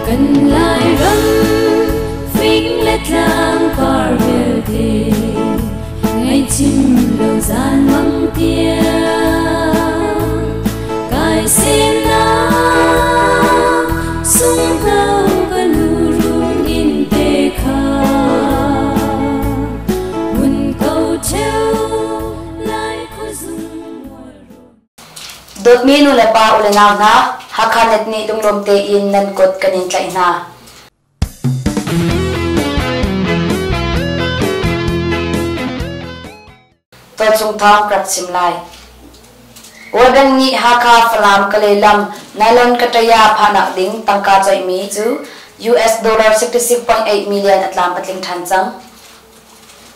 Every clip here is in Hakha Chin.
Kan Lairam fing le tlang par vialte ngaihchim lo zan mang tiang kai semnak sunghno ka nu rung in te kha hun ko theu lai khuazung mual Dawtmi nu le pa u le nau hna, Hakha Net nih lunglawm tein nan kut kan in tlaih hna. Tualchung thawng ka rak chim lai. World Bank nih Hakha, Falam, Kalay lam nylon kataya phahnak ding tangka coihmi cu US dollar 66.8 million a tlam a tling ṭhan cang.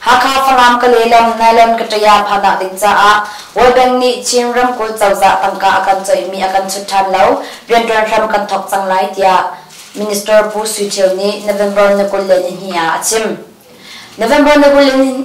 Hakha, Falam, Kalay lam nylon kataya phahnak ding caah World Bank nih Chin ramkulh cozah tangka a kan coihmi a kan chut ṭhan lo, rianṭuan hram kan thawk cang lai tiah Minister Pu Sui Thio nih November ni 22 ah a chim. November ni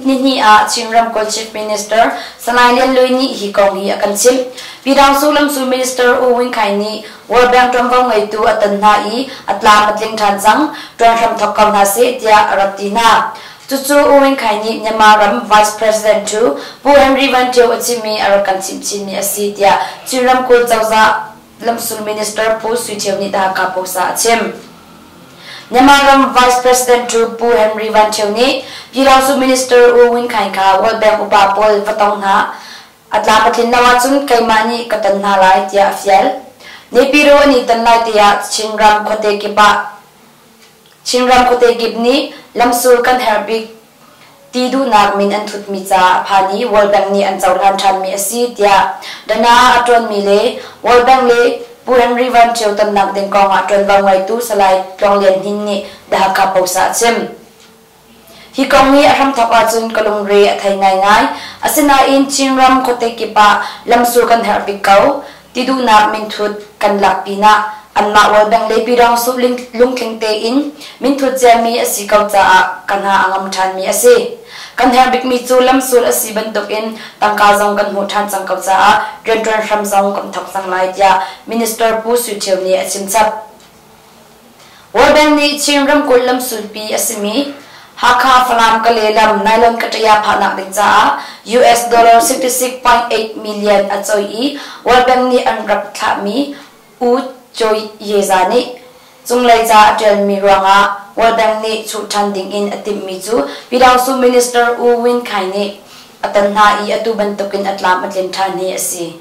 22 ah Chin ramkulh Chief Minister Salai Lian Lui nih hi kong hi a kan chimh. Pyidaungsu lamsul Minister U Win Khaing nih World Bank ṭuanvo ngeitu a ton hna i a tlam a tling ṭhan cang, ṭuan hram thawk ko hna seh tiah a rak ti hna. Cucu U Win Khaing nih Myanmar ram Vice President cu Pu Henry Van Thio a chimmi a rak kan chimh chinmi a si tiah Chin ramkulh cozah lamsul Minister Pu Sui Thio nih Dhaka Post ah a chim. Myanmar ram Vice President cu Pu Henry Van Thio nih Pyidaungsu Minister U Win Khaing kha World Bank upa pawl va tong hna. A tlam a tlin lo ahcun keimah nih ka ton hna lai tiah a fial. Naypyidaw an i ton lai te ah Chinram khuate kip ah Chinram khuate kip nih lamsul kan herh bik ti duhnak min an thutmi ca a phan i World Bank nih an cohlan ṭhanmi a si tiah Dana a ṭuanmi le World Bank le Pu Henry Van Ṭhio tonnak ding kong ah ṭuanvo ngeitu Salai Tluang Lian Hnin nih The Hakha Post ah a chim. Hi kong hi a hramthawk ahcun ka lungre a thei ngaingai. Asinain Chinram khuate kip ah lamsul kan herh bik ko ti duhnak minthut kan lak pinah anmah World Bank le Pyidaungsu lungtling tein minthut ciami a si ko caah ka hna a ngam ṭhanmi a si. Kan herh bikmi cu lamsul a si bantukin tangka zong kan hmuh ṭhan cang ko caah rianṭuan hram zong kan thawk cang lai tiah Minister Pu Sui Thio nih a chimchap. World Bank nih Chin ramkulh lamsulpi a simi Hakha Falam Kalay lam nylon kataya phahnak ding caah US dollar 66.8 million a choi i World Bank nih an rak thlahmi U Choi Yeza nih cunglei ca a ṭialmi ruangah World Bank nih chuh ṭhan dingin a timhmi cu Pyidaungsu Minister U Win Khaing nih a ton hna i atu bantukin a tlam a tlin ṭhan hi a si.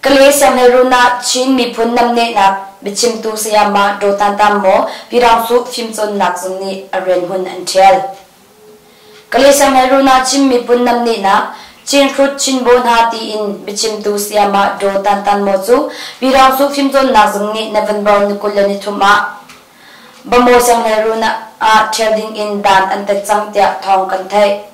Kalay Sianghleirun ah Chin miphun namnehnak biachimtu sayama Daw Tan Tam Maw Pyidaungsu Fimcawnnak Zung nih a rian hmun an ṭhial. Kalay Sianghleirun ah Chin miphun namnehnak Chin Hrut Chin Bo hna tiin biachimtu sayama Daw Tan Tan Maw cu Pyidaungsu Fimcawnnak Zung nih November ni 23 ah Bamaw Sianghleirun ah ṭhial ding in dan an tet cang tiah thawng kan theih.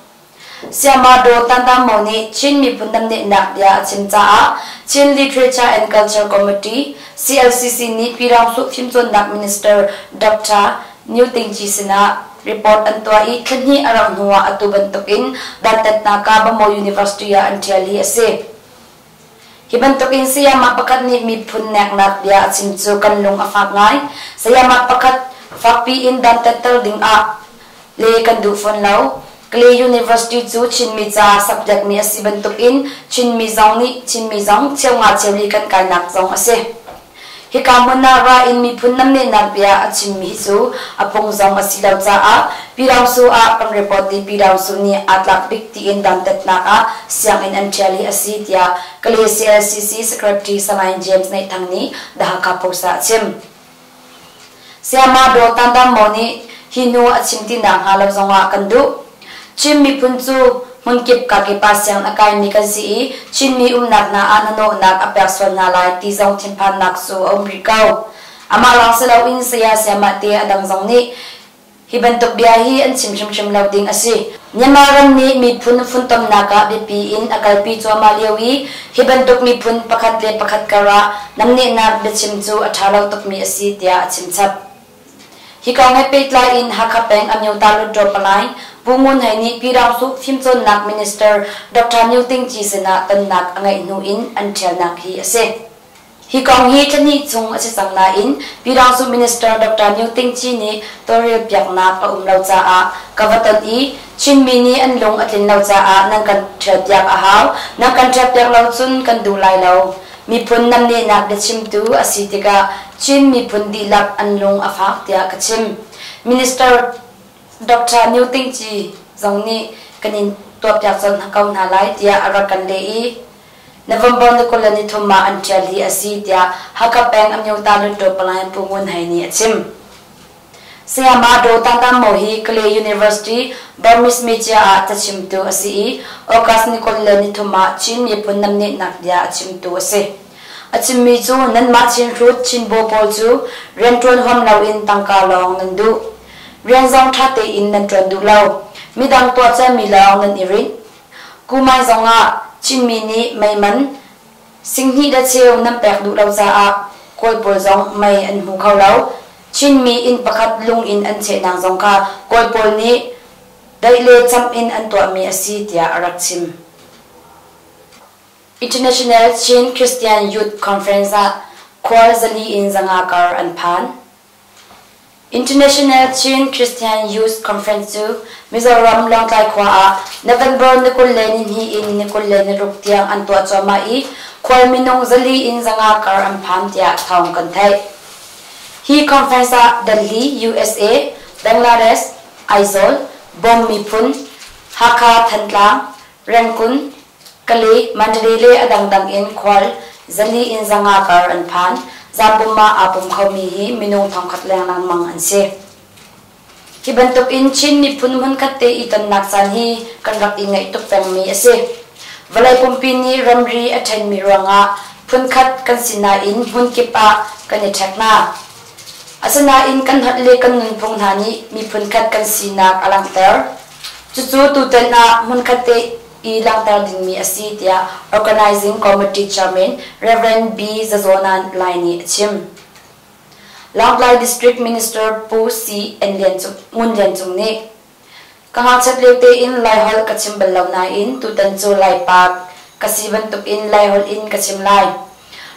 Sayama Daw Tan Tan Maw nih Chin miphun namnehnak bia a chim caah Chin Literature and Culture Committee CLCC nih Pyidaungsu Fimcawnnak Minister Dr. New Ting Ci sinah report an tuah i thlahnih a rauh hnuah atu bantukin dantatnak ah Bamaw University ah an ṭhial hi a si. Hi bantukin sayama pakhat nih miphun neknak bia a chim cu kan lung a fak ngai. Sayama pakhat fakpi in dantatter dingah le kan duh fawn lo. Kalay University cu Chinmi ca subject mi a si bantukin Chinmi zong nih Chinmi zong cheunga cheuli kan kainak zong a si. Hika hmun ah ra in miphun namnehnak bia a chimmi hi cu a phung zong a si lo caah Pyidaungsu ah kan report i Pyidaungsu nih aa tlak bik tiin dantatnak ah sianginn an ṭhial hi a si tiah Kalay CLCC Secretary Salai James Neih Thang nih The Hakha Post ah a chim. Sayama Daw Tan Dam Maw nih hi hnu a chim ti nakhnga lo zongah kan duh. Chin miphun cu hmunkip kakip ah sianginn a kaimi kan si i Chinmi umnak hna ah hnahnawhnak a pek sual hna lai ti zong thinphannak cu a um rih ko. Amah lawng si loin saya sayamah te a dang zong nih Hi bantuk bia hi an chim hrimhrim lo ding a si. Myanmar ram nih miphun funtomnak ah biapi in a kalpi cuahmah lio i hi bantuk miphun pakhat le pakhat kar ah namnehnak biachim cu a ṭha lo tukmi a si tiah a chimchap. Hi kong he pehtlai in Hakha peng Amyota Hluttaw Palai Pu Ngun Hei nih Pyidaungsu Fimcawnnak Minister Dr. Myo Ting Ci sinah tonnak a ngeih hnu in an ṭhialnak hi a si. Hi kong hi thlahnih chung a si cang nain Pyidaungsu Minister Doctor Nyo Ting Ci nih tawlrel piaknak a um lo caah ka va ton i Chinmi nih an lung a tlin lo caah nan kan ṭhialpiak a hau. Nan kan ṭhialpiak lo cun kan duh lai lo. Miphun namnehnak biachimtu a si tikah Chin miphun dihlak an lung a fak tiah ka chim. Minister Doctor Nyo Ting Ci zong nih kan in tuahpiak colh ko hna lai tiah a rak kan leh i November ni 23 ah an ṭial hi a si tiah Hakha peng Amyota Hluttaw Palai Pu Ngun Hei nih a chim. Sayama Daw Tan Tan Mo hi Kalay University Burmese Media ah cachimtu a si i August ni 23 ah Chin miphun namnehnak bia a chimtu a si. A chimmi cu nanmah Chin hrut Chinbo pawl cu rianṭuan huam loin tangka lawng nan duh. Rian zong ṭha tein nan ṭuan duh lo. Midang tuah ciami lawng nan i rinh. Kumai zongah Chinmi nih mei man singhnih le cheu nan pek duh lo caah Kawl pawl zong mei an hmu kho lo. Chinmi inn pakhat lung in an chehnak zong kha Kawl pawl nih daih le camh in an tuahmi a si tiah a rak chim. International Chin Christian Youth Conference ah khual 400 in 500 kar an phan. International Chin Christian Youth Conference cu Mizoram Lawngtlai khua ah November ni 22 in ni 26 tiang an tuah cuahmah i khual minung 400 in 500 kar an phan tiah thawng kan theih. Hi conference ah Delhi, USA, Bangladesh, Aizawl, Bawm miphun, Hakha, Thantlang, Rangoon, Kale, Mandalay le a dangdang in khual 400 in 500 kar an phan. Zampum ah aa pum khomi hi minung 1,000 lengmang an si. Hi bantuk in Chin miphun hmunkhat te i tonnak caan hi kan rak i ngaih tuk pengmi a si. Vawlei pumpi nih ramri a ṭhenmi ruangah phunkhat kan si nain hmunkip ah kan i ṭhek hna. Asinain kan holh le kan nunphung hna nih miphun khat kan sinak a langhter. Cucu tutan ah hmunkhat te i langhter dingmi a si tiah Organizing Committee Chairman Rev. B. Zazonan Lai nih a chim. Lawngtlai District Minister Pu C. N. Lian Cung, Ngun Lian Cung nih Ka ngakchiat lio tein Laiholh ka chim bal lo nain tutan cu Laipa ka si bantukin Laiholh in ka chim lai.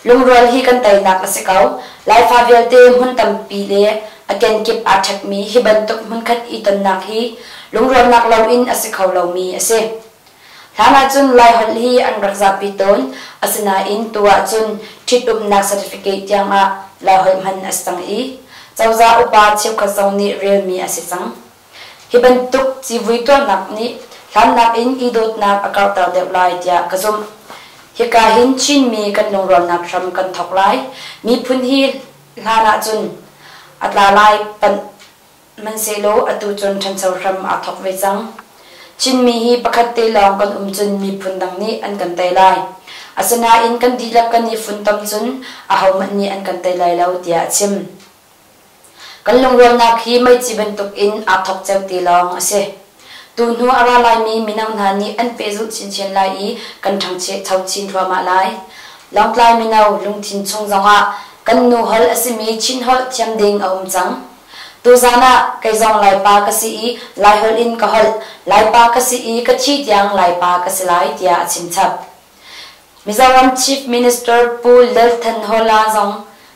Lungrual hi kan teinak a si ko. Laifa vialte hmun tampi le a kenkip aa ṭhekmi hi bantuk hmunkhat i tonnak hi lungrualnak loin a si kho lomi a si. Hlan ahcun Laiholh hi an rak zapi tawn, asinain tu ahcun ṭhitumnak certificate tiangah Laiholh hman a si cang i cozah upa cheukhat zong nih relmi a si cang. Hi bantuk civui tuahnak nih hlannak in i dawtnak a karhter deuh lai tiah ka zumh. Hika hin Chinmi kan lungrualnak hram kan thawk lai. Miphun hi hlan ahcun a tla lai panh hmanhsehlaw atu cun ṭhancho hram aa thawk ve cang. Chinmi hi pakhat te lawng kan um cun miphun dang nih an kan tei lai. Asinain kan dihlak kan i funtom cun ahohmanh nih an kan tei lai lo tiah a chim. Kan lungrualnak hi meici bantukin aa thawk ceu ti lawng a si. Tuhnu a ra laimi mino hna nih an pehzulh chinchin lai i kan ṭhangcho chin thluahmah lai. Lawngtlai mino lungthin chung zongah kan nu holh a simi Chin holh thiam ding a um cang. Tuzaan ah kei zong Laipa ka si i Laiholh in ka holh, Laipa ka si i ka thi tiang Laipa ka si lai tiah a chimchap. Mizoram Chief Minister Pu Lal Thanhawla zong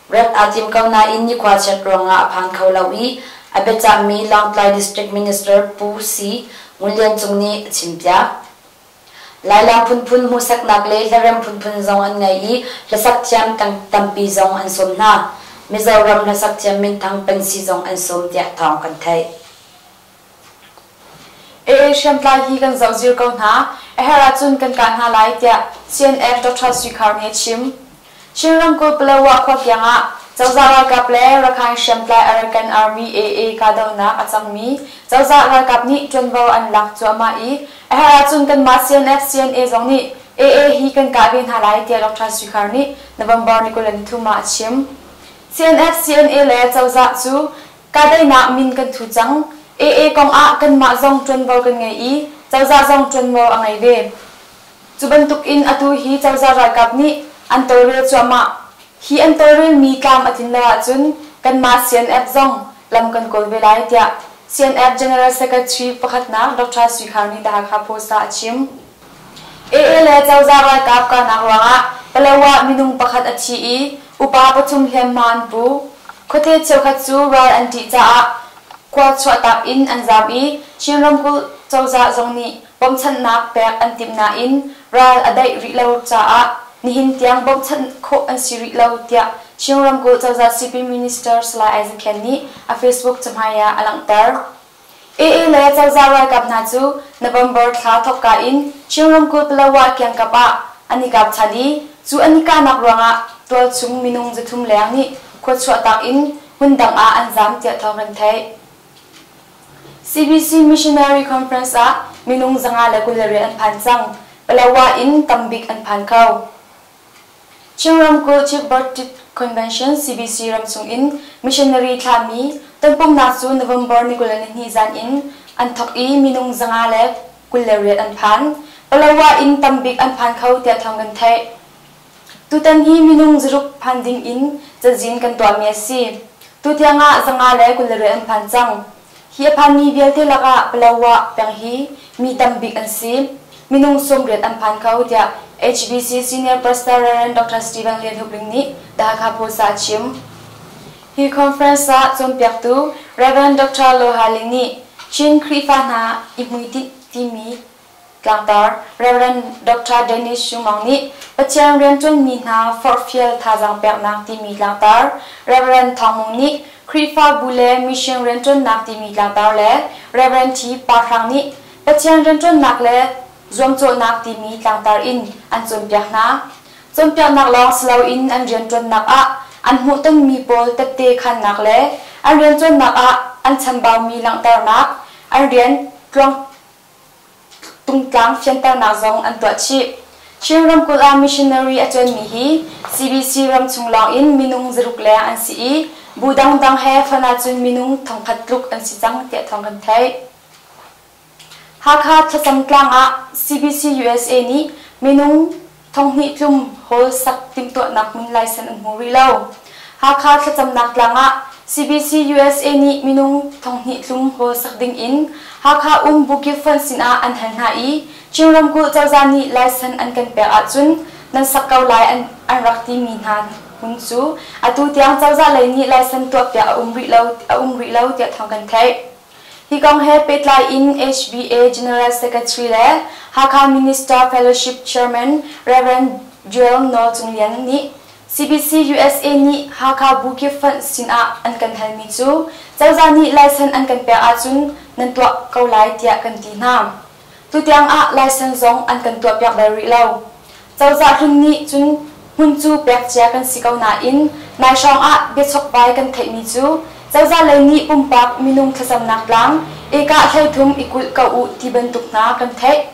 rat aa tim ko nain nikhua chiat ruangah a phan kho lo i a biacahmi Lawngtlai District Minister Pu C. Ngun Lian Cung nih a chimpiak. Lailam phunphun hmuhsaknak le hlarem phunphun zong an ngei i hlasak thiam tampi zong an sawm hna. Mizoram hlasak thiam minthang Pensi zong an sawm tiah thawng kan theih. AA hriamtlai hi kan zoh zir ko hna. A herh ahcun kan kah hna lai tiah CNF Dr. Sui Khar nih a chim. Chin ramkulh Palawa khua kiang ah cozah ralkap le Rakhine hriamtlai Arakan Army AA kahdohnak a cangmi cozah ralkap nih ṭuanvo an lak cuahmah i a herh ahcun kanmah CNF CNA zong nih AA hi kan kah ve hna lai tiah Dr. Sui Khar nih November ni 23 ah a chim. CNF CNA le cozah cu kahdaihnak min kan thu cang. AA kong ah kanmah zong ṭuanvo kan ngei i cozah zong ṭuanvo a ngei ve. Cu bantukin atu hi cozah ralkap nih an tawlrel cuahmah. Hi an tawlrelmi tlam a tlin lo ahcun kanmah CNF zong lam kan kawl ve lai tiah CNF General Secretary pakhatnak Dr. Sui Khar nih The Hakha Post ah a chim. AA le cozah ralkap kahnak ruangah Palawa minung pakhat a thi i Upa pathum hliamhma an pu. Khuate cheukhat cu ral an ṭih caah khua chuahtak in an zaam i Chin ramkulh cozah zong nih bawmhchanhnak pek an timh nain ral a daih rih lo caah nihin tiang bawmhchanh khawh an si rih lo tiah Chin ramkulh cozah Sipin Minister Salai Isaac Khen nih a Facebook cahmai ah a langhter. AA le cozah ralkap hna cu November thla thawkka in Chin ramkulh Palawa kiangkap ah an i kap ṭhan i cu an i kahnak ruangah tualchung minung 300 leng nih khua chuahtak in hmundang ah an zaam tiah thawng kan theih. CBC Missionary Conference ah minung 528 an phan cang. Palawa in tambik an phan kho. Chin ramkulh Chief Baptist Convention CBC ramchung in missionary thlahmi tonpumnak cu November ni 22 zan in an thawk i minung 528 an phan. Palawa in tambik an phan kho tiah thawng kan theih. Tutan hi minung 600 phan ding in cazin kan tuahmi a si. Tutiang ah 528 an phan cang. Hi a phanmi vialte lakah Palawa peng hi mi tambik an si. Minung 80 an phan kho tiah HBC Senior Pastor Rev. Dr. Stephen Lian Hup Ling nih The Hakha Post ah a chim. Hi conference ah cawnpiaktu Rev. Dr. Loha Ling nih Chin Khrihfa hna i hmuitinh timi Tlangtar Rev. Dr. Dennis Shumang nih Pathian rianṭuanmi hna forhfial thazaang peknak timi tlangtar, Rev. Thawng Mung nih Khrihfabu le mission rianṭuannak timi tlangtar le Rev. T. Pa Hrang nih Pathian rianṭuannak le zuamcawhnak timi tlangtar in an cawnpiak hna. Cawnpiaknak lawng si loin an rianṭuannak ah an hmuhtonmi pawl tette khannak le an rianṭuannak ah an chambaumi langhternak, an rian tluang tungtlang fianternak zong an tuah chih. Chin ramkulh ah missionary a ṭuanmi hi CBC ramchung lawng in minung 600 leng an si i bu dangdang he fonh ahcun minung 1000 tluk an si cang tiah thawng kan theih. Hakha thlacam tlang ah CBC USA nih minung 2000 tlum hall sak timhtuahnak hmun license an hmu rih lo. Hakha thlacamnak tlang ah CBC USA nih minung 2000 tlum hall sak ding in Hakha um Bukit Fund sinah an hal hna i Chin ramkulh cozah nih license an kan pek ahcun nan sak ko lai an, an rak timi hna hmun cu atu tiang cozah lei nih license tuahpiak a um rih lo, a um rih lo tiah thawng kan theih. Hi kong he pehtlai in HBA General Secretary le Hakha Minister Fellowship Chairman Rev. Joel Nawl Cung Lian nih CBC USA nih Hakha Bukip Fund sin ah an kan halmi cu cozah nih license an kan pek ahcun nan tuah ko lai tiah kan ti hna. Tutiang ah license zong an kan tuahpiak bal rih lo. Cozah hlun nih cun hmun cu pek cia kan si ko nain nai hrawng ah biachokvai kan theihmi cu cozah lei nih pumpak minung thlacamnak tlang ekah 33 i kulh ko uh ti bantuk hna kan theih.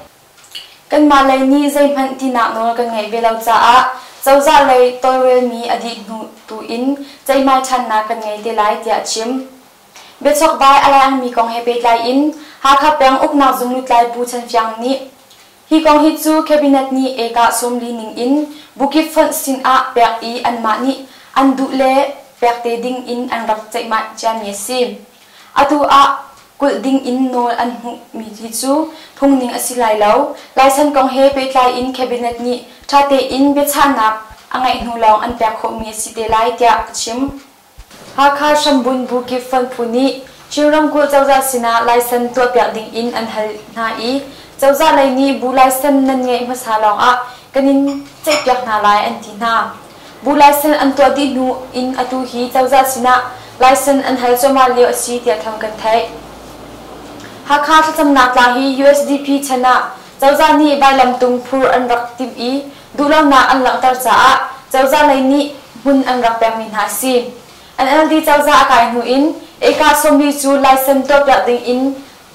Kanmah lei nih zeihmanh tinak nawl kan ngeih ve lo caah cozah lei tawlrelmi a dih hnu tu in ceihmai ṭhannak kan ngei te lai tiah a chim. Biachokvai a langmi kong he pehtlai in Hakha peng uknak zung lutlai Pu Chan Fiang nih Hi kong hi cu Cabinet nih ekah 40 ning in bukip fonh sin ah pek i anmah nih an duh le pek te ding in an rak ceihmai ciami a si. Atu ah kulh ding in nawl an hmuhmi hi cu phungning a si lai lo. Laisan kong he pehtlai in Cabinet nih ṭha tein biachahnak a ngeih hnu lawng an pek khawhmi a si te lai tiah a chim. Hakha hrambunh bu kip fonh phu nih Chin ramkulh cozah sinah laisen tuahpiak ding in an hal hna i cozah lei nih bu laisen nan ngeih hmasa lawng ah kan in ceihpiak hna lai an ti hna. Bu laisen an tuah dih hnu in atu hi cozah sinah laisen an hal cuahmah lio a si tiah thawng kan theih. Hakha thlacamnak tlang hi USDP chan ah cozah nih vailamtung phur an rak timh i duhlonak an langhter caah cozah lei nih hmun an rak pekmi hna a si. NLD cozah a kai hnu in eka 40 cu laisen tuahpiak ding in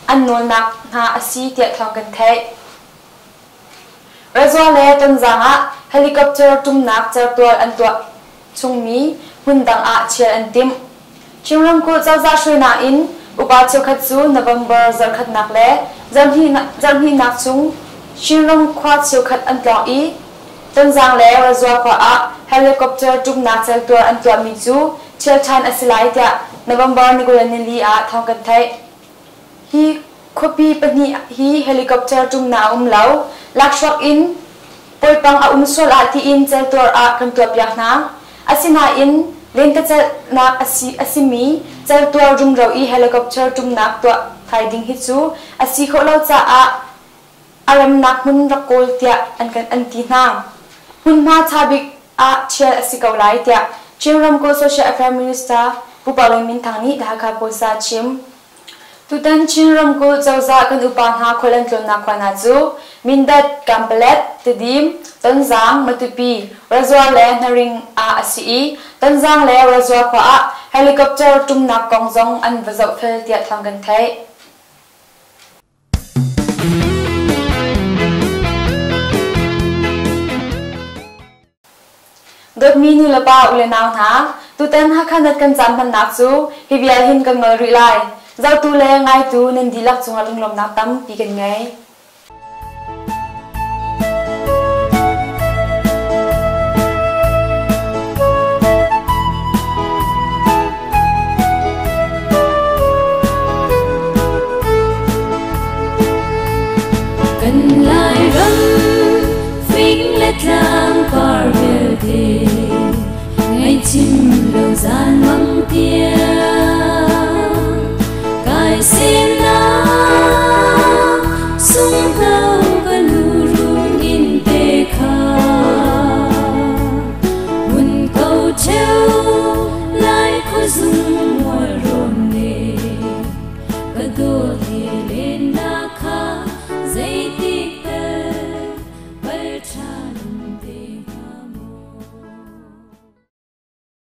an nawlnak hna a si tiah thawng kan theih. Rezua le Tonzang ah helicopter tumnak certual an tuah chungmi hmun dang ah thial an timh. Chin ramkulh cozah hruainak in upa cheukhat cu November zarhkhatnak le zarhhnihnak chung Chinram khua cheukhat an tlawng i Tonzang le Razua khua ah helicopter ṭumnak celtuar an tuahmi cu ṭhial ṭhan a si lai tiah November ni 24 ah thawng kan theih. Hi khuapi pahnih hi helicopter ṭumnak a um lo. Lakhruak in poipang a um sual ah tiin celtuar ah kan tuahpiak hna. Asinain lentecelhnak a simi celtual rumro i helicopter ṭumnak tuah thai ding hi cu a si khawh lo caah a remnak hmun rak kawl tiah an kan an ti hna. Hmunhma ṭha bik ah ṭhial a si ko lai tiah Chin ramkulh Social Affairs Minister Pu Pau Lun Min Thang nih The Hakha Post ah a chim. Tutan Chin ramkulh cozah kan upa hna khual an tlawnnak khua hna cu Mindat, Kanpalet, Tidim, Tonzang, Matupi, Razua le Hnaring ah a si i Tonzang le Razua khua ah helicopter ṭumnak kong zong an va zohfel tiah thawng kan theih. Dawtmi nulepa ulenau hna, tutan Hakha Nat kan caan hmannak cu hi vial hin kan ngol rih lai. Zohtu le ngaitu nan dihlak cungah lunglawmhnak tampi kan ngei. Kan Lairam fing le tlang par vialte ngaihchim lo zan mang tiang kai si.